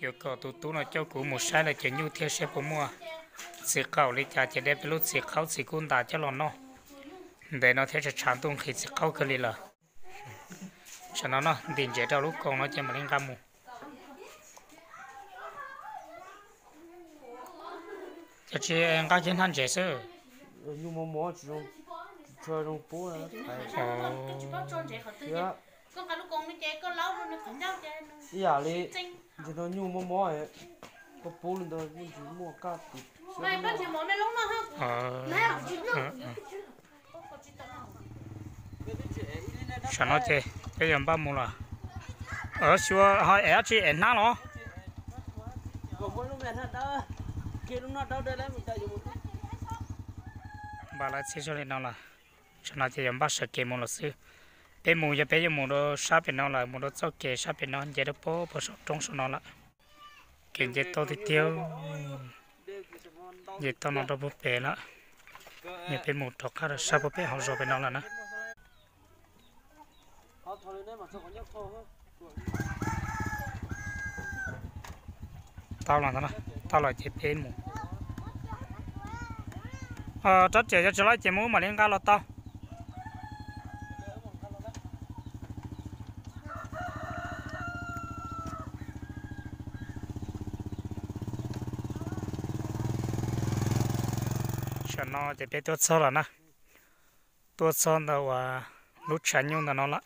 Yuav kom tus tub no coj kuv mus saib lawm ces nyuj thiab, saib puas muaj txiv qaub li cas ces de peb lub txiv qaub txiv kub ntas coj los noj. Ntev no thiab tshav tshav ntuj nqhis txiv qaub kawg li lawm. Tsam no no ntim ntsev rau lub koos no ces mam li nqa mus. Cov tsis nqa kiag hnab ntsev xwb. Ib yam li ntsis no nyuj mob mob, koj pub li ntawd yeej tsis muaj kaj tis. Tsam no ces peb yuav npaj mus lawm. Xyuas ho ev dab tsi, ev hnab los? Npaj lawv txhij zog li no lawm. Tsam no ces yuav npaj sawv kev mus lawm xwb. Peb mus yog peb yuav mus rau sab pem no lawm, mus rau txoj kev sab pem no nce rau puag saum roob saum no lawm. Kev nce toj tiag tiag, nce toj no rau puag pem lawm. Yog peb mus rov qab rau sab puag pem hauv zos pem no lawm na. Tau los, tau los ces peb mus. Rab riam yog tsis loj ces mus mam li nqa los tau. Tam no ces peb tuaj txog lawm na, tuaj txog ntawm uas lub tshav nyuj ntawm no lawm.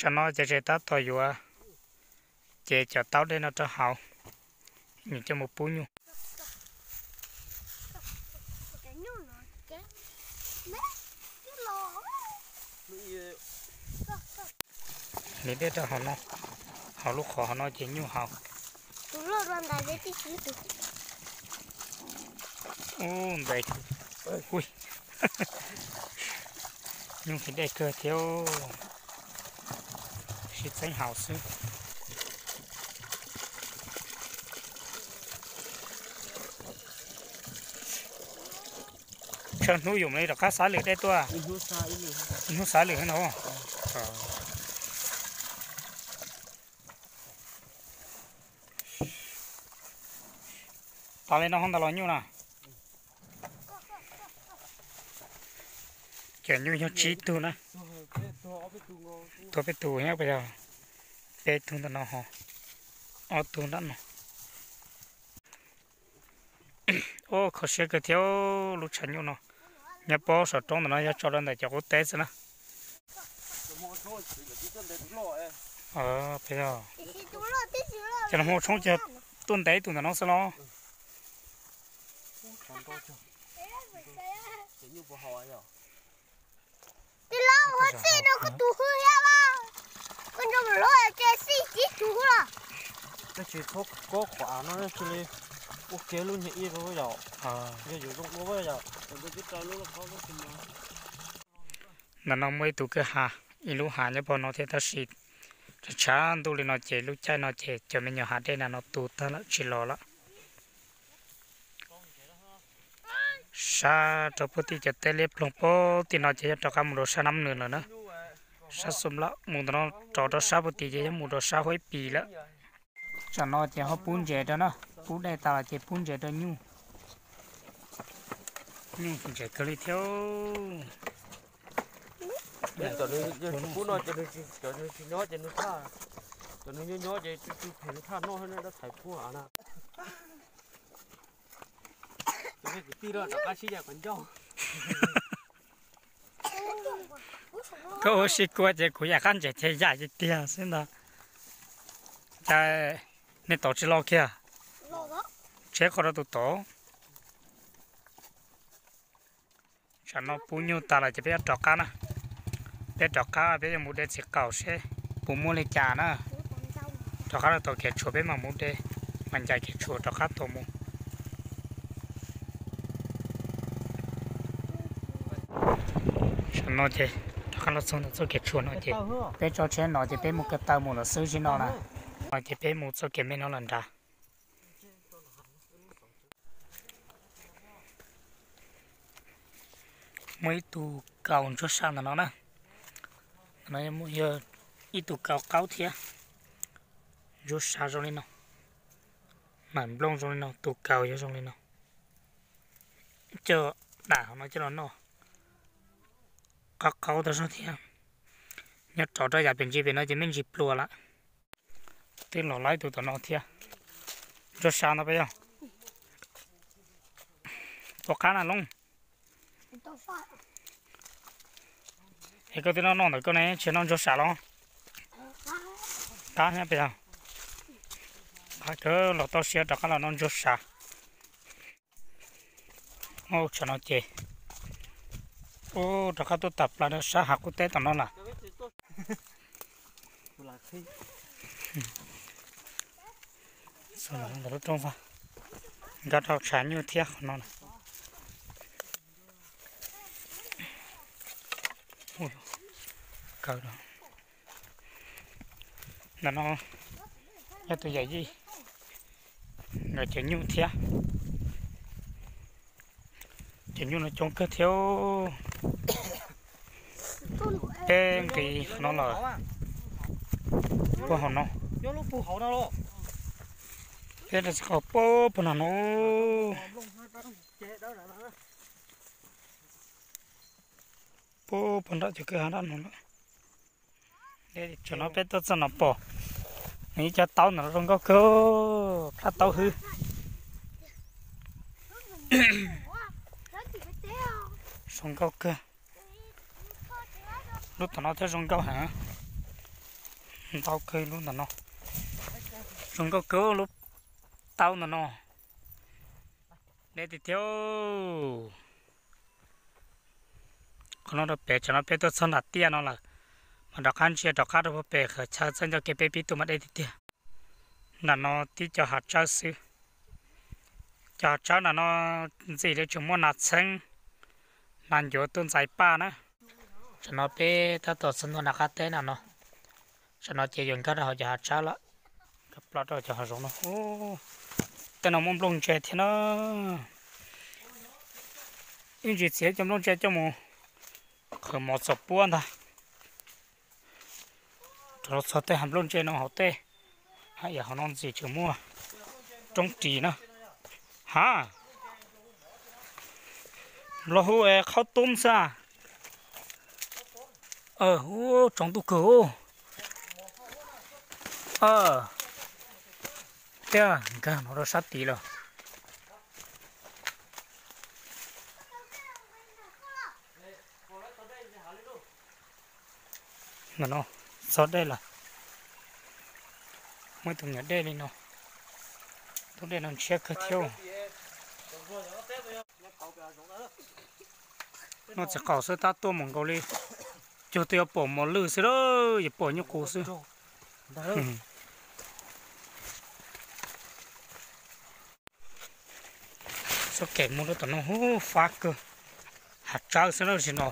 Tam no ces tseem tab tom yuav cev cov taub dej no rau hauv, nws coj mus pub nyuj. Hliv dej rau hauv no, hauv lub qhov hauv no ces nyuj haus. Ub, ntev. Nyuj hliv dej kawg thiab, sib txeeb haus xwb. Tshaw hnub yus mam li rov qab xav lwm dej tuaj. Ib hnub xav lwm no. Tas li no ho ntawm los nyuj na. Cov nyuj yog tsib tug na. Tuag peb tug nyob pem, peb tug ntawm no ho ob tug nram no. Ub, kho siab kawg thiab lub tshav nyuj no. Nyob pob saum roob ntawm no yog tso rau ntawm cov qub teb xwb na. Cov no hmo tshoob ces tuaj ntev tus ntawm no xwb los. Tij laug, ua txij rau koj tus hwj thiab mas, koj nrog mus lub ces xij tib tug los. Koj tsis txhob kob qhov av no cia li ua kiag lub nyuag ib rau yom. Yog yuav zoo ua yom. Ntawm no muaj ib tug kwj ha, ib lub hav nyob pem no thiab tab sis tshav tshav ntuj li no ces lub caij no ces cov me nyuam hav dej na no tu tag lawm tsis los lawm. Sab rau puag tim cov teb liab ploog puag tim no ces yog rov qab mus rau sab Nab Nws lawm na. Sab Xum Lawm mus ntawm no rov rau sab puag tim ces yog mus rau sab Huab Ib Pis lawm. Tsam no ces ho pub ntses rau na, pub dej tas los ces pub ntses rau nyuj. Nyuj ntses kawg li thiab. Cov nws tsis pub noj ces nws tsis nyob ces nws thaj, cov nws nyob nyob ces tsw tsw phem nws thaj noj dab thaiv puag av na. Cov kwv tij rov qab sib yaim qhov ncauj. Koj ua si kua ces kuv yaim qab ntses ces yaim tiag tiag xwb ntag. Cas nej tod tsis los kiag? Tsheb qhov rau tus tod. Tsam no pub nyuj tas lawm ces peb yuav rov qab na. Peb rov qab peb yuav mus de txiv qaum seb puas muaj li cas na. Rov qab rau tom kev tshuam peb mam mus de, mam ncaim kev tshuam rov qab tuaj mus. Tam no ces rov qab los txog ntawm txoj kev tshuam no ces peb tso tsheb no ces peb mus ko taw mus lawm xwb tsis no na. No ces peb mus txoj kev me no lawm nrad. Muaj ib tug kaus ntsuab sa ntawm no na. Ntawm no yog ib tug kaus qaub thiab. Ntsuab sa zoo li no, mam nplooj zoo li no, tus kaus yuav zoo li no. Coj dam hauv no coj los noj, qaub qaub tau zog thiab. Nyob rov rau yam pem ntsis pem no ces me ntsis pluas lawm. Twb los laib tus tom no thiab. Ntsuab sa no peb yog tua qab na Loob. Es koj twb noj noj ntawm koj ne, tsis noj ntsuab sa los? Qab thiab peb yog. Qab kawg los tau siab rov qab los noj ntsuab sa. Tsam no ces rov qab tuaj tawm plaws rau sab hav qub teb tom no lawm. Ntawm lub roob vag, nkag rau tshav nyuj thiab qhov no. Ntawm no yog tus yawm yij nkawd cov nyuj thiab. Cov nyuj no coob kawg thiab. Peb nqis qhov no lawm, puag hauv no. Peb rov qab puag puag nram no. Puag puag nram cov kwj ha nram no lawm. Tsam no peb tuaj txog no pom nws ib co taub ntawm no zoo nkauj kawg, plab taub hwb. Zoo nkauj kawg. Lub tom no thiab zoo nkauj heev. Ntau kawg lub ntawm no. Zoo nkauj kawg lub taub ntawm no. Deb tiag tiag. Qhov no rau pem, tsam no peb tuaj txog nram tiaj no lawm, mas rov qab ntsia rov qab rau puag pem qhov chaw txawj ncauj kev peb pib tuaj mas deb tiag tiag. Nram no tib co hav tsawb xwb. Cov hav tsawb nram no ntxim li tseem muaj nas txheeb, nas ncuav tuaj ntxais paj na. Tsam no peb tab tom txog ntua nram qab teb nram no. Tsam no ces yuav nkag rau hauv cov hav tsawb lawm. Nkag ploj rau cov hav zoov no. Tej no muaj nplooj ntse thiab na. Ib ntsis txiav cov nplooj ntse coj mus qhwv mov txom puab ntag. Rov los txog tej hav nplooj ntse no hauv tej, hauv no ntxim tseem muaj roob ris na. Ha, nplog hu qhaub tub xwb. Ub, tsaus ntuj kawg. Tiag, nkag no rau sab tid lawm. Ntawm no txog dej lawm. Muaj tus nyuam dej li no. Tus dej no ntshiab kawg thiab. Noj txiv qaum xwb tab tuaj mus nkaus li. Cuag twb yuav pom mos lwj xwb, yuav pom nyuj qus xwb. Txoj kev mus rau tom no hu fab kawg. Hav tsawb xwb na, tam sim no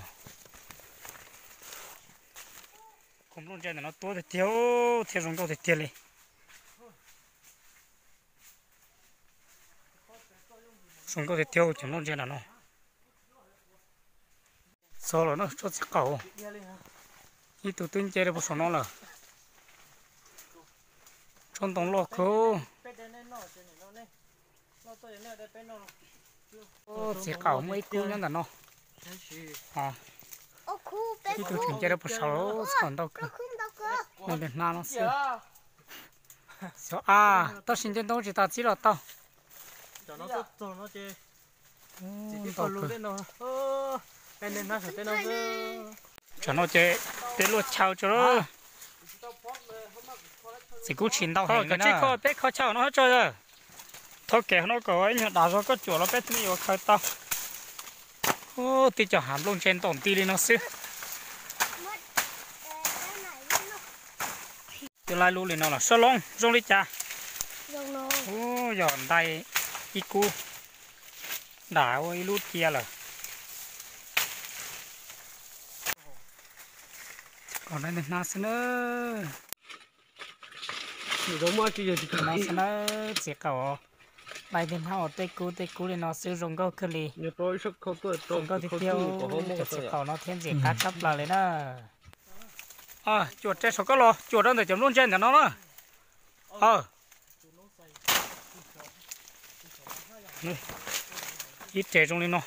cov nplooj ntse ntawm no tuab tiag tiag thiab zoo nkauj tiag tiag li. Zoo nkauj tiag tiag cov nplooj ntse ntawm no. Txog lawm na tsob txiv qaum. Ib tug twb nce rau puag saum no lawm. Tsob ntoo loj kawg. Txiv qaum muaj ib khub nyob ntawm no. Ib tug tseem nce rau puag saud, txhob ntau kawg. Ntawm hnab no xwb. Xyov a, tab sis nce ntoo tsis tas txib los tau. Ntau kawg. Tsam no ces peb luaj chaw tso. Txiv kub tshis ntau heev, koj tsij kho peb kho chaw no tso. Thauj kev no kom ib nyuag dav zog koj cuam los peb thiaj li yuav khaws tau. Ub, tib co hav nplooj ntse ntaus nti li no xwb. Twb laib lub li no los sab loob zoo li cas? Ub, yog ntais ib kub dam ua ib lub cia lawm. Kom ntais ntawm hnab xwb na. Txiv qaub, ntais ntawm hnab uas tej kub tej kub li no xwb zoo nkauj kawg li. Zoo nkauj tiag tiag, cov txiv qaub no thiab ntxim qab tshaj plaws li na. Cuam rau saum koj los, cuam rau ntawm cov nplooj ntse ntawm no na. Ib re zoo li no,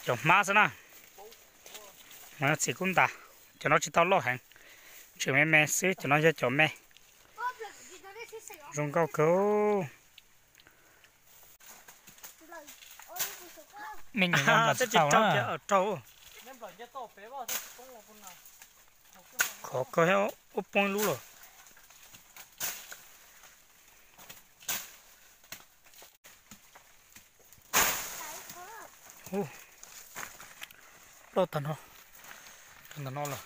cov hmab xwb na. Txiv kub ntas, cov no tsis tau loj heev, tseem me me xwb, cov no yog cov me. Zoo nkauj kawg. Me nyuam no tsis tau na. Khov kawg, ua poob ib lub lawm. Loj tag no, ntawm no lawm,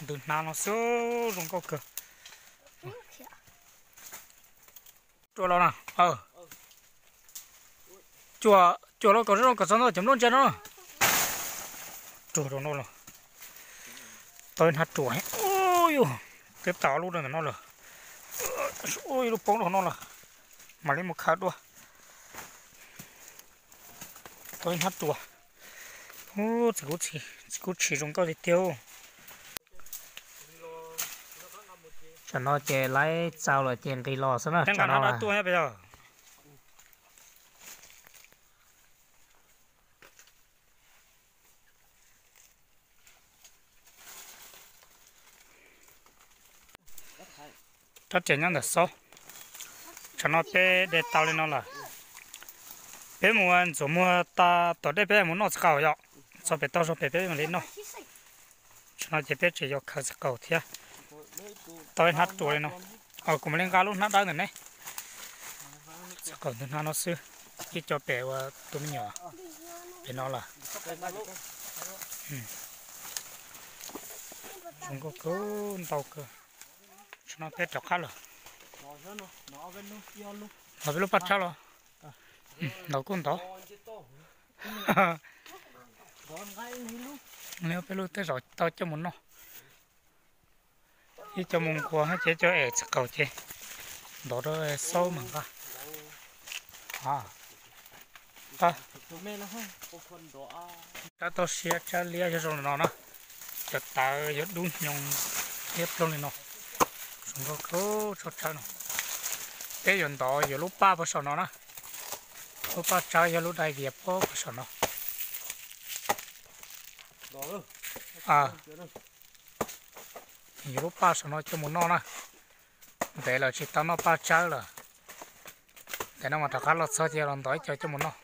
ntws hnav no xwb zoo nkauj kawg. Ruam los na, cuam, cuam los kom zoo kom txog ntawm cov nplooj ntse no. Ruam rau no los, tau ib hnab ruam, ub yus, twb tau lub rau ntawm no lawm. Ub, ib lub poob rau no lawm, mam li mus khaws dua. Tau ib hnab ruam. Ub, txiv kub tshis zoo nkauj tiag tiag. Tsam no ces laib txaus lawm ces nqis los xwb na. Tsam no rab riam nyob ntawm xaub. Tsam no peb de tau li no lawm. Peb mus ntxuav muag tas tom dej peb mus noj txiv qaub yom. Txog pem toj zog pem peb mam li noj. Tsam no ces peb tseem yuav khaws txiv qaub thiab. Tau ib hnab ruam li no. Kuv mam li nqa lub hnab dawb ntawm ne. Txiv qaub ntawm hnab no xwb. Ib co pem uas tus me nyuam pem no lawm. Zoo nkauj kawg, ntau kawg. Tsam no peb rov qab lawm. Los peb lub paj tsawb los. Ntau kuj ntau. Peb lub tej zaum tau coj mus noj. Ib co mus nquas ces ib co es txiv qaub ces ntov rau xaub mas nqa. Tsawb toj siab tsawb liab yog zoo li no na. Cov tawv yog dub hnyoo liab ploog li no. Zoo nkauj kawg tsob tsawb no. Peb yuav ntov yuav lub paj puag saum no na. Lub paj tsawb yog lub dai vias puag saum no. Yuav lub paj saum no coj mus noj na. Ntev lawm tsis tau noj paj tsawb lawm. Ntev no mas rov qab los txog ces los ntov ib co coj mus noj.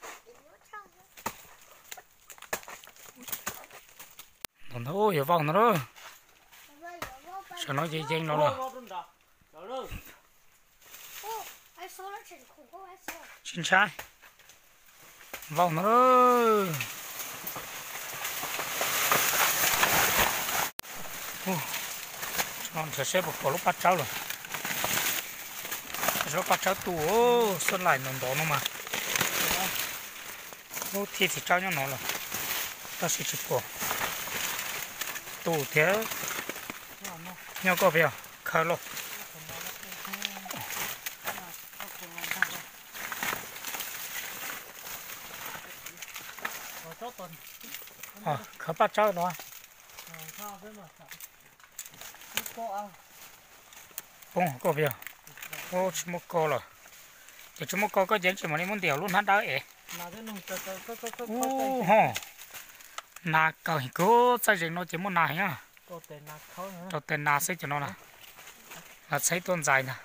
Ntov ntawd yuav vau ntawd lawm. Saum no yeej yeej no lawm. Tsis ntshai. Vau ntawd lawm. Nrhiav seb puas pom lub paj tsawb lawm. Lub paj tsawb tu, xuab laim ntov ntov no mas. Lub thij txiv tsawb nyob no lawm, tab sis tsis pom. Tu thiab. Nyob koj pem, khaws los. Khaws paj tsawb no. Poob koj pem. Ub, tsis muaj ko lawm. Ces tsis muaj ko koj ces tsis mam li muab ntiav lub hnab dawb es. Ub ho. Nas kawg heev kawg, txaij zees no ces muaj nas heev. Rau tes nas xwb cov no na. Los txheb tuaj ntxais ntag.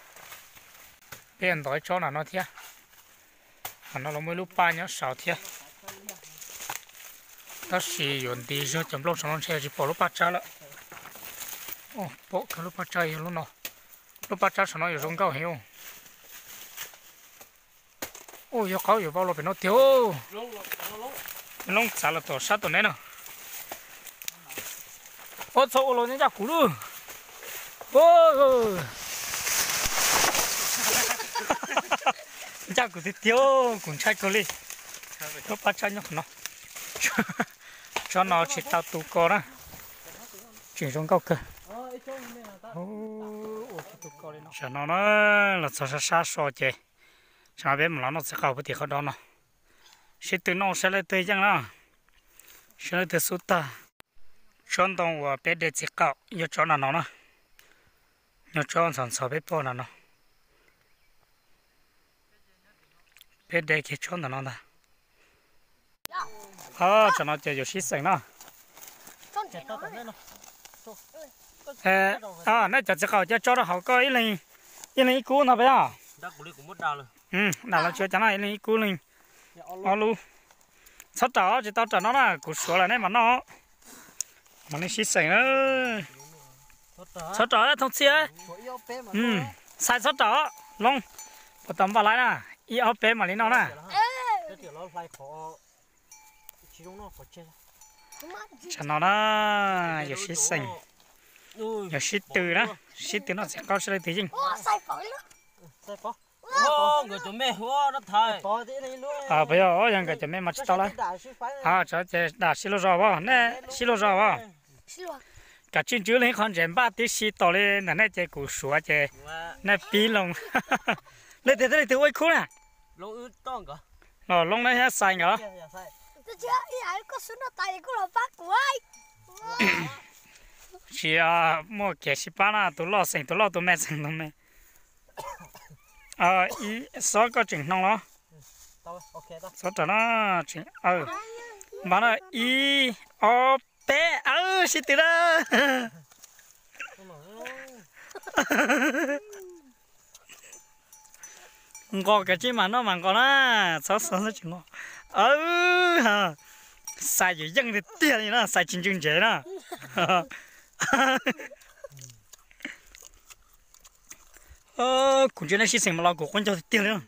Peb ntov ib tsob nram no thiab. Nram no los muaj ib lub paj nyob saud thiab. Tab sis yuav nti zog cov nplooj saum no ntshe tsis pom lub paj tsawb lawm. Pom kawg lub paj tsawb yog lub no. Lub paj tsawb saum no yuav zoo nkauj heev. Ua yog qaub yuav vau los pem no tiag. Loob txav los tom sab tom neb no. Ua txhob ua los ncaj kuv lub. Ncaj kuv tiag tiag, kuv ntshai kawg li. Lub paj tsawb nyob qhov no. Tsob no tsis tau tu ko na. Tseem zoo nkauj kawg. Tam no na, los txog sab sab so ces, tam no peb mus los noj txiv qaub puag tim qhov do no. Sib tw noj saib leej twg yeej na, saib leej twg xub tag. Tsob ntoo uas peb de txiv qaub yog tsob nram no na, yog tsob ntxhov ntxhov peb pom nram no. Peb de kiag tsob ntawm no ntag. Tam no ces yuav sib xeem na. Nej cov txiv qaub cia tso rau hauv koj ib leeg ib kub no peb os. Dam los tsuav cas no ib leeg ib kub leej ob lub. Txhob raws, tsis tau raws no na, kuv suav lawm nej mam noj. Mam li sib xeem na. Txhob raws thooj txhij. Xais txhob raws, Loob, puas tau npaj laib na, ib ob peb mam li noj na. Tam no na, yuav sib xeem, yuav sib tw na, sib tw noj txiv qaub saib leej twg yeej. Puas yog, yog nkawd cov me mas tsis tau lawm. Ces dam sib luag zog as, nej sib luag zog as. Kav tsij ntswb leej qhov ntses npaj tib si tos li ntawm nej ces kuv suav ces nej pib loo. Leej twg thiab leej twg ua ib khub na? Los Loob neb thiab Xais nkawd. Tsis muaj kev sib pab na, tus loj xeem tus loj, tus me xeem tus me. Ib, Xob koj tseem hnoos los? Xob raws no, npaj na, ib, ob, peb, aw, sib tw na. Nqos kav tsij mas noj mas nqos na, txhob xav tsis nqos. Aw, Xais yuav yeej tiag tiag li na, Xais tsis ntsw ntsev na. Kuv ntsia nej sib xeem mas los kuv quab ncaug tiag tiag li na.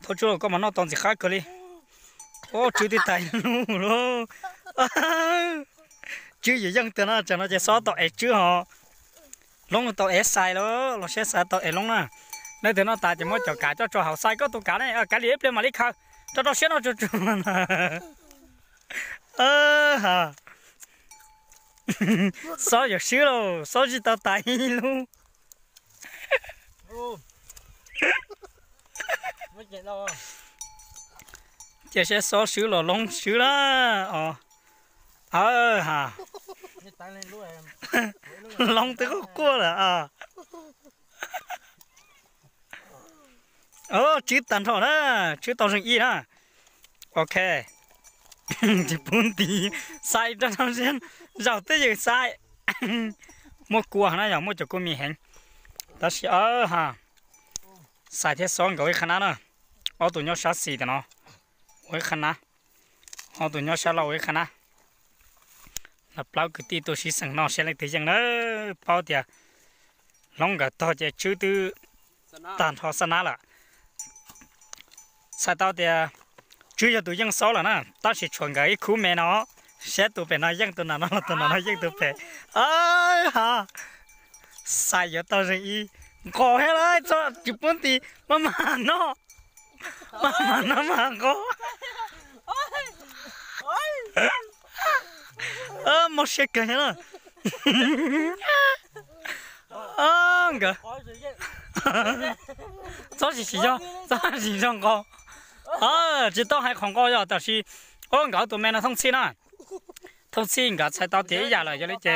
Thauj Tswb, koj mas noj tau ntxim qab kawg li. Tswb twb tag lub lub. Tswb yuav yeej tiag no, tsam no ces Xob tau ev Tswb ho. Loob tau ev Xais lawm, los seb Xais tau ev Loob na. Leej twg noj tas ces muab cov kav coj tso hauv. Xais koj tus kav ne, kav liam ib pliag mam li khaws. Rau rau siab no tsuag tsuag. Xob yuav swb lauj, Xob tsis tau tas ib lub. Cia seb Xob swb los Loob swb na. Ha, Loob twb quaj quaj lawm. Tswb tag nrho na, Tswb tau zeeg ib na. Ok, tsis pub nti, Xais rau rau siab, zaum twj ywm Xais. Muaj kua na yog, muaj cov kua mis heev. Tab sis ha, Xais thiab Xob nkawd ua ib qhab nab na, ob tug nyob sab xis tam no ua ib qhab nab, ob tug nyob sab laug ua ib qhab nab. Los plaub kwv tij tuaj sib xeem noj seb leej twg yeej na, paub tias Loob nkawd tog ces Tswb twb tag nrho xab nab lawm. Txhais tau tias Tswb yog tus yeej Xob lawm na, tab sis tshuav nkawd ib khub me no, seb tus pem no yeej tus nram no los tus nram no yeej tus pem. Ha, Xais yuav tau zeeg ib, nqos thiab lauj, tsis pub nti, maj mam noj, maj mam noj maj mam nqos. Mob siab kawg thiab na. Nkawd txhob sim sim zog, txhob sim zog nqos. Tsis tau hais qhov nqos yog tab sis, o, nkawd tus me no thooj txhij na. Thooj txhij nkawd txhais tau tias ib yam lawm yog li ces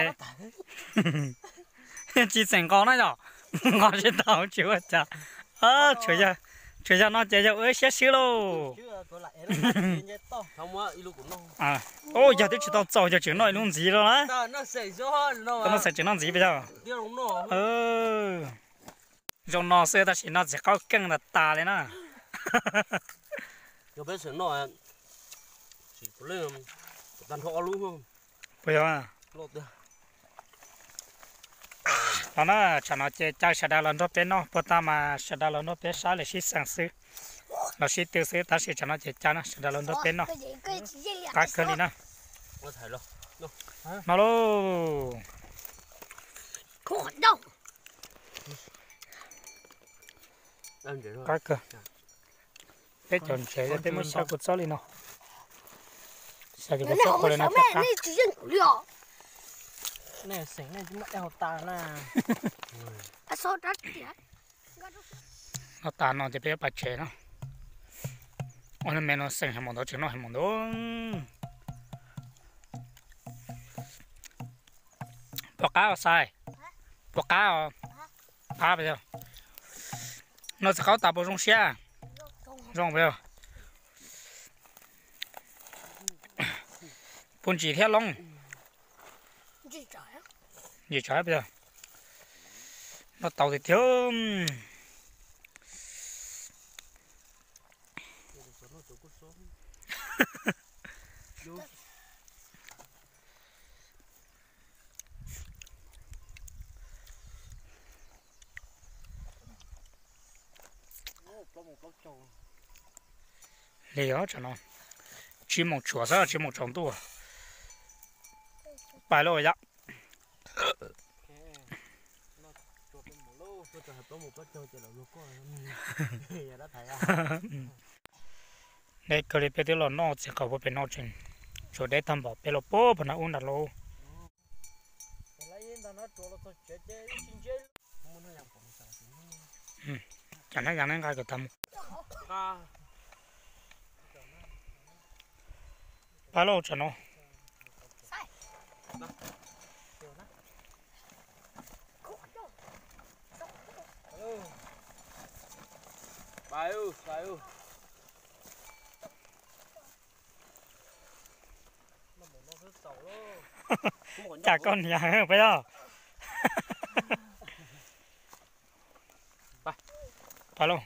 tsis txeem nqos na yom. Nqos tsis tau tsis ua cas. Tshuav yawg, Tsis yog no ces yog ua siab swb lauj. Ub, yog twb tsis tau txaus yog tseem noj ib lub ntxiv los na. Tau noj xeem tseem noj ntxiv puas yog? Zoo no xwb tab sis no txiv qaub keej tas tas li na. Puas yog? Los na, tsam no ces caw sawv daws los nrog peb noj, puag ta mas sawv daws los nrog peb saib lawv sib xeem xwb, los sib tw xwb, tab sis tsam no ces caw na sawv daws los nrog peb noj. Qab kawg li na. No lauj. Qab kawg. Peb cov ntsev peb muab xyaw kua txob li no. Xyaw kua txob li no thiaj qab. Nej xeem nej tsis muaj dej haus tas na. Noj tas no ces peb yuav pais tsev no. Ua me no xeem heev mus ntau, tseem noj heev mus ntau. Puas qab os Xais? Puas qab os? Qab puas yog? Noj txiv qaub tas puas zoo siab? Zoo puas yog? Puas ntsim thiab Loob? Ntsim tsawv puas yog? Noj tau tiag tiag. Li os, tsam no tsib moos tshuav xwb, tsib moos tsaus ntuj. Pais lauj yom. Deb kawg li, peb twb los noj txiv qaub puag pem no tseem tshuav deb tag npaum, peb los puag puag nram ub nram lauj. Cov nab yas neb nqa kom tag mus. Pab lauj, tsam no. Cas koj niam peb os. Pab lauj.